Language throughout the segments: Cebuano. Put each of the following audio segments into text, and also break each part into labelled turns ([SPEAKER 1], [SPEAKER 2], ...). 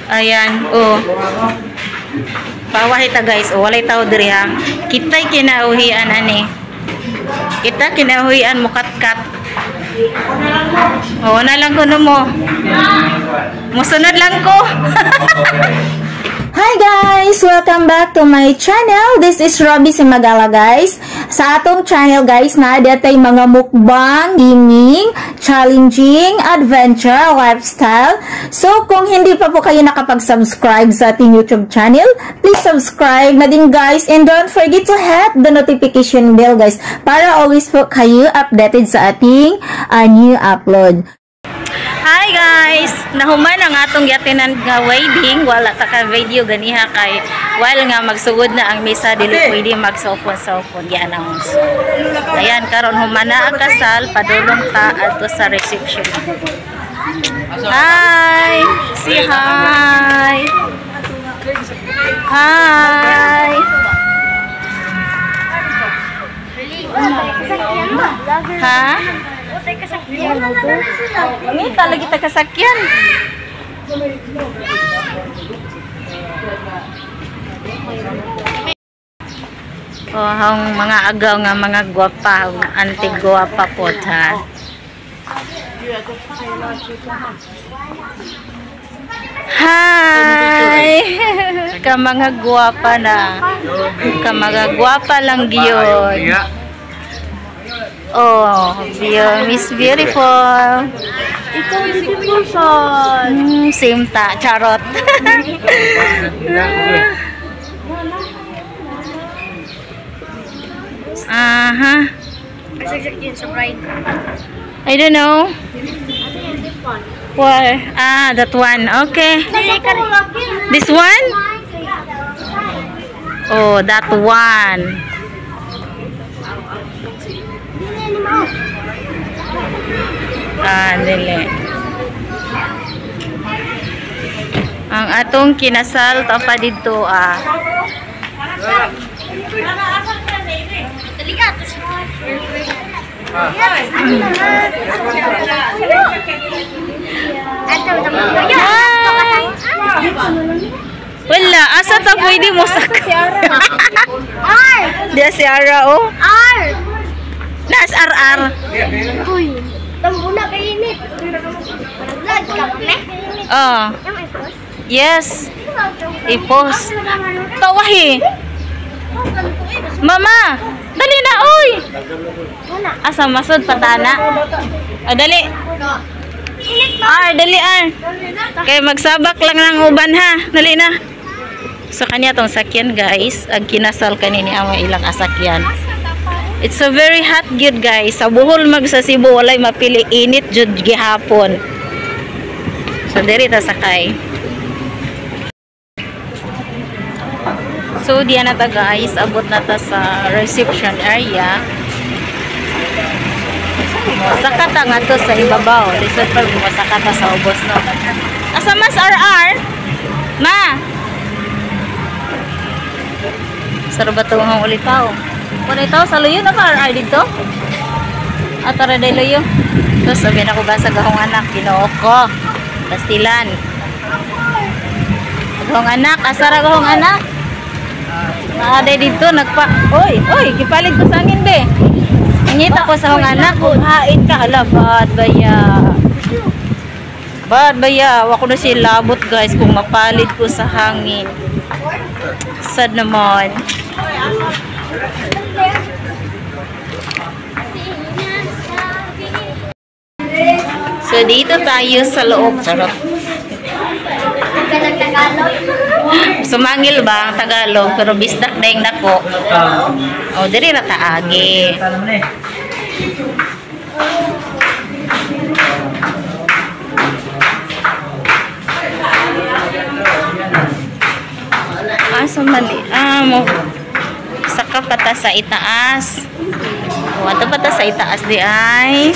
[SPEAKER 1] Ayan, oh. Pawahi ta, guys, oh, walay tao diri ha. Kita'y kinauhian ani. Kita kinauhian mukat-kat. Oh, na lang kuno mo. Musunod lang ko.
[SPEAKER 2] Hi guys! Welcome back to my channel. This is Robbie Cimagala, guys. Sa atong channel, guys, na tay mga mukbang, gaming, challenging, adventure, lifestyle. So kung hindi pa po kayo nakapag-subscribe sa ating YouTube channel, please subscribe na din, guys. And don't forget to hit the notification bell, guys, para always po kayo updated sa ating new upload.
[SPEAKER 1] Hi guys! Nahuman ang atong giatinan nga wedding, wala ta ka video ganiha kay while nga magsugod na ang misa, dili pwede mag cellphone cellphone gi-announce. Ayan, karon human na ang kasal, padulong ta adto sa reception. Hi! Say hi! Hi! Ha? Ngita lagi ta kasakyan. Oh, ang mga agaw nga mga gwapa, anti gwapa po ha. Hi! Ka mga gwapa na. Ka mga gwapa lang gyud. Oh, Miss Beautiful.
[SPEAKER 3] Ikaw beautiful son.
[SPEAKER 1] Same ta, charot. Aha. I don't know. What? Ah, that one. Okay. This one? Oh, that one. Ah, dili. Ang atong kinasal ta pa didto ah. Wala, asa ta pwede mo sak.
[SPEAKER 3] R.
[SPEAKER 1] Diya si Ara oh.
[SPEAKER 3] R.
[SPEAKER 1] Nas RR.
[SPEAKER 3] Uy, tambuna kay init. Vlog ka me?
[SPEAKER 1] Oh. Yes. I-post. Tawahi. Mama, dali na oy. Asa masud patana? Ah, dali. R, dali R. Kay magsabak lang ng uban ha. Dali na. So kanya tong sakyan guys, ang kinasal kanini ang ilang asakyan. It's a very hot gyud guys. Sa Bohol mag sa Cebu walay mapili, init jud gihapon. So diri ta sakay. So diyan na ta guys, abot na ta sa reception area. Mosaka ta ngadto sa ibabaw. Lisod pag mosaka ta sa ubos no. Asa mas RR? Ma. Saro ba tong ulitaw? Wala ito, sa luyo na ba RR dito? At tara day luyo. Tapos sabi na ko ba sa gahong anak, Ginoo ko. Pastilan. Gahong anak, asara gahong anak. Maaday dito, nagpa... Oy, oy, gipalit ko sa angin be. Nangita ko sa hong anak, kung hain ka, hala, bad baya. Bad baya, wako na siya labot guys, kung mapalit ko sa hangin. Sad naman. So, dito tayo sa loob. Charot. Sumangil ba ang Tagalog? Pero bisdak na yung nako. O, diri na taagi. Ah, so mali. Ah, mo. Saka pata sa itaas. O, ato pata sa itaas di ay.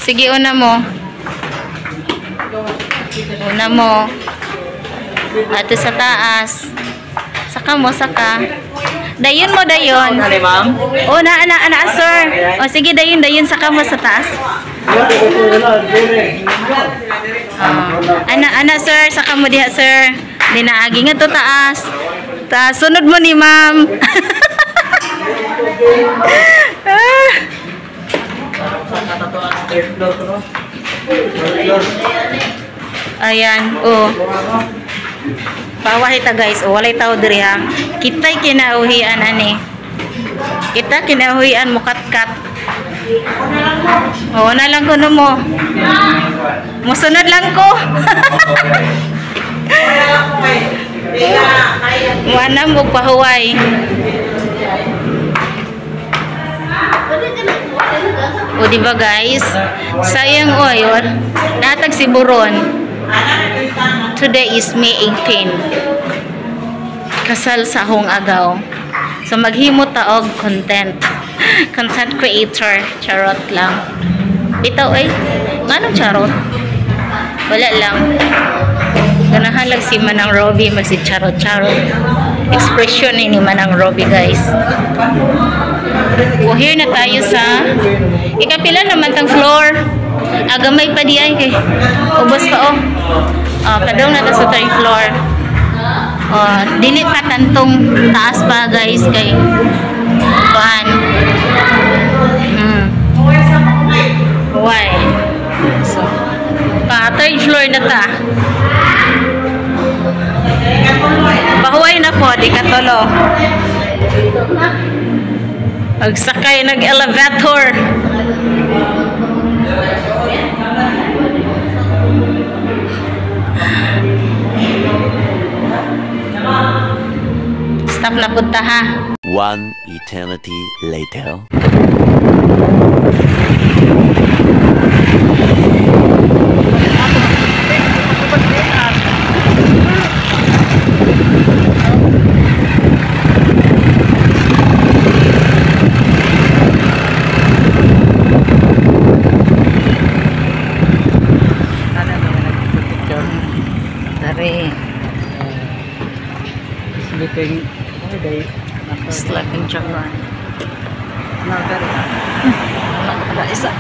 [SPEAKER 1] Sige, una mo. Una mo. Ato sa taas. Saka mo, saka. Dayon mo, dayon. O, na, na, na, sir. O, sige, dayon, dayon. Saka mo sa taas. Ana ana sir, saka mo diha sir. Dinaagi nga to taas. Taas sunod mo ni ma'am. Ayan, oh. Pawahi ta guys, oh, walay tao diri ha. Kita'y kinauhian ani. Kita kinauhian mukat-kat. Oh, na lang kuno mo. Musunod lang ko. Wala mo pahuway. O di ba guys? Sayang oy, natag si Buron. Today is May 18. Kasal sa akong agaw. So maghimo ta og content. Content creator, charot lang. Bitaw ay, nganong charot? Wala lang. Ganahan lang si Manang Robbie magsi charot-charot. Expression ni Manang Robbie guys. O here na tayo sa ikapila naman tang floor. Agamay pa di ay kay ubos pa oh. Padong na ta sa third floor. Oh, dili pa tantong taas pa guys kay kuan. Why? So, pa third floor na ta. Pahuway na po, di katulo. Pagsakay nag-elevator. Stop na punta ha.
[SPEAKER 4] One eternity later.
[SPEAKER 1] Sleeping dragon. Isa.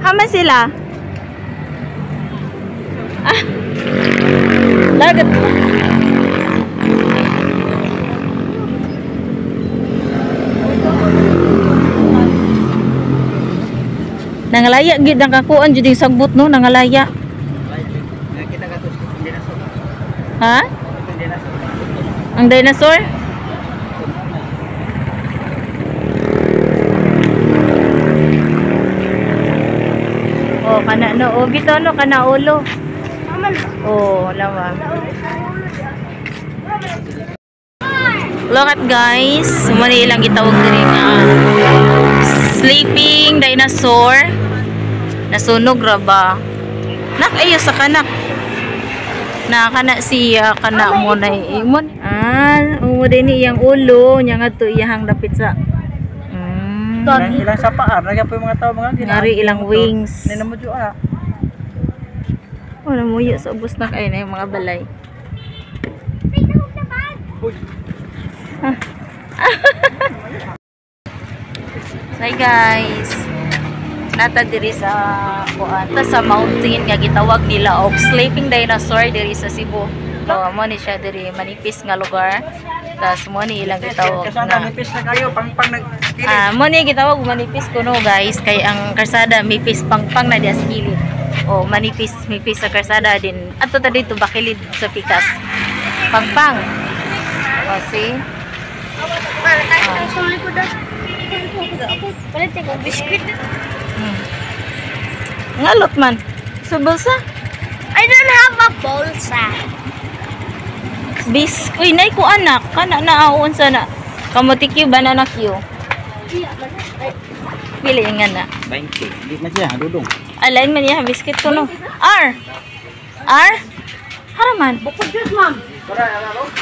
[SPEAKER 1] Hama sila? Ah. Lagat. Nangalaya gid ang kakuan jud yung sagbot no, nangalaya. Ha? Ang dinosaur? Oh, kana no, oh, bitaw no kana ulo. Oh, lawa. Look at guys, muna ilang gitawag diri nga sleeping dinosaur. Nasunog ra ba? Nak ayo sa kanak. Na kana siya kana mo na imon. Ah, umo din ni iyang ulo nya ngadto iyahang dapit sa
[SPEAKER 5] Ilang sa paar, nagya po yung mga tao mga
[SPEAKER 1] ngari ilang wings.
[SPEAKER 5] Nina mo ah.
[SPEAKER 1] Oh, namuyo sa ubos na kayo na yung mga balay. Hi guys. Nata diri sa kuan ta sa mountain nga gitawag nila og sleeping dinosaur diri sa Cebu. Oh, mo ni siya diri manipis nga lugar. Tas mo ni ilang gitawag
[SPEAKER 5] na
[SPEAKER 1] manipis
[SPEAKER 5] na kayo pangpang nag
[SPEAKER 1] mo ni gitawag manipis kuno guys kay ang karsada mipis pangpang na diya sa gilid. Oh, manipis mipis sa karsada din. Adto ta dito bakilid sa pikas. Pangpang. Oh, see? Ngalot man. Sa bulsa?
[SPEAKER 3] I don't have a bolsa.
[SPEAKER 1] Bis, uy, nay ko anak. Kana na aon sana. Kamuti Q, banana Q. Pili nga na.
[SPEAKER 5] 20. Di man siya, dudong.
[SPEAKER 1] Alain man niya, biscuit ko no. R. R? Haraman.
[SPEAKER 3] Bukod Diyos, ma'am.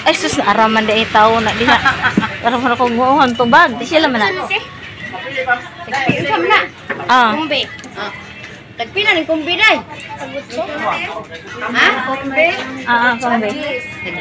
[SPEAKER 1] Ay sus, araman di ay tao na diha. Araman ako nguohon tubag. Di sila man na.
[SPEAKER 3] Tagpi man na.
[SPEAKER 1] Ah.
[SPEAKER 3] Kumbi. Tagpi na ning kumbi day. Ha? Kumbi.
[SPEAKER 1] Ah, kumbi.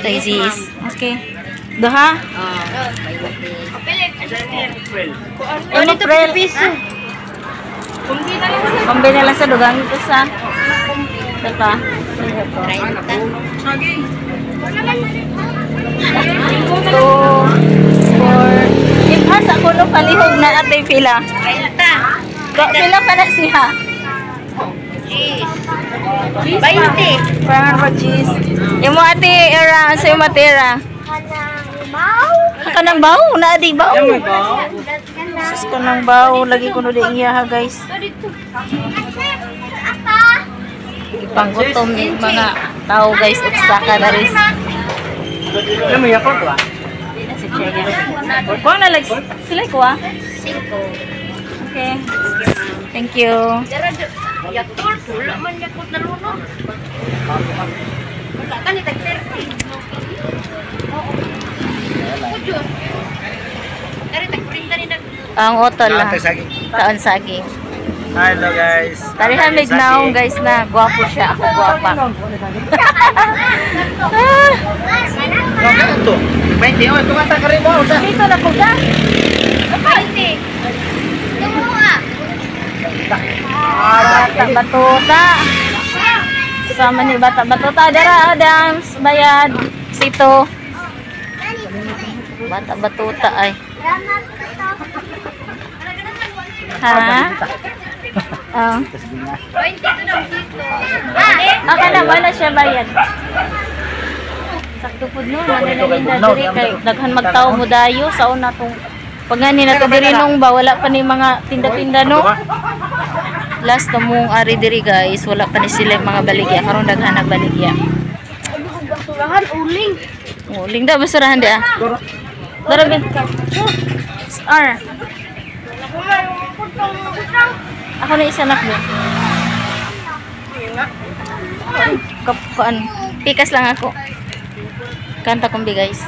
[SPEAKER 1] Daisies. Okay. Duha?
[SPEAKER 3] Ano to piso?
[SPEAKER 1] Kumbi na lang sa dugang ito sa. Ito pa. Two, four. Impas ako no palihog na ate pila. Pila pa na siya.
[SPEAKER 3] 20.
[SPEAKER 1] Parang pa cheese. Imo ate era, sa imo ate era. Kanang baw, na di baw. Sus kanang baw, lagi ko no di iya ha guys. Ipanggutom ni mga tao guys, usa ka na rin.
[SPEAKER 5] Ano mo yakot ba?
[SPEAKER 1] Si Chega. Kuha na lang sila kuha.
[SPEAKER 3] 5.
[SPEAKER 1] Okay. Thank you.
[SPEAKER 3] Yakult, wala man yakult na lunod. Wala ka ni tag 30. Oo. Kujos. Dari tag 30 ni nag
[SPEAKER 1] Ang otol lang.
[SPEAKER 5] Saging.
[SPEAKER 1] Taon saging.
[SPEAKER 5] Hello guys.
[SPEAKER 1] Tarihan mig naong guys na gwapo siya. Ako gwapa. Ah,
[SPEAKER 5] Ito. 20 oh, tumata ka rin mo.
[SPEAKER 1] dito na po ka.
[SPEAKER 3] 20. Tumuha.
[SPEAKER 1] Bata batuta. Sama ni bata batuta. Dara Adams, bayad. Sito. Bata batuta ay. Ha? Ah.
[SPEAKER 3] 20 to daw dito.
[SPEAKER 1] Ah, kana wala siya bayad. Sakto pud no, naninda diri kay daghan magtawo mo dayo sa una tong pagani na to diri nung ba wala pa ni mga tinda-tinda no. Last na mong ari diri guys, wala pa ni sila mga baligya karon daghan nag baligya.
[SPEAKER 3] Basurahan uling.
[SPEAKER 1] Uling da basurahan di ah. Dara bin. Star. Ako na isa nak mo. Kuan, pikas lang ako. Kanta kumbi guys.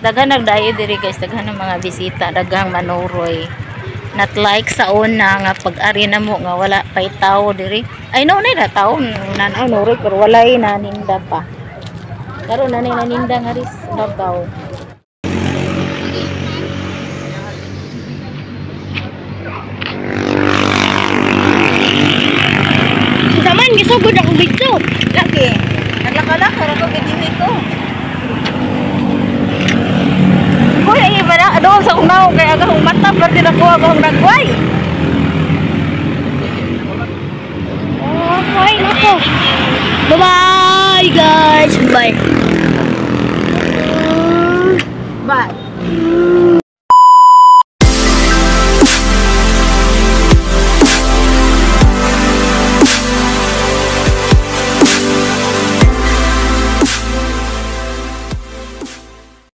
[SPEAKER 1] Daghan nagdayo diri guys, daghan ng mga bisita, daghang manuroy. Not like sa una nga pag-ari na mo nga wala pay tao diri. Ay no na tao nanaw nuroy pero walay naninda pa. Karon na naninda nga ris babaw.
[SPEAKER 3] Zaman gisugod akong video.
[SPEAKER 1] Laki. Naglakaw-lakaw ra ko gidiwi ko. Kuya, iba na. Doon sa unaw, kaya akong mata, pero din ako akong nagway.
[SPEAKER 3] Okay, nako. Bye-bye guys. Bye.
[SPEAKER 1] Bye.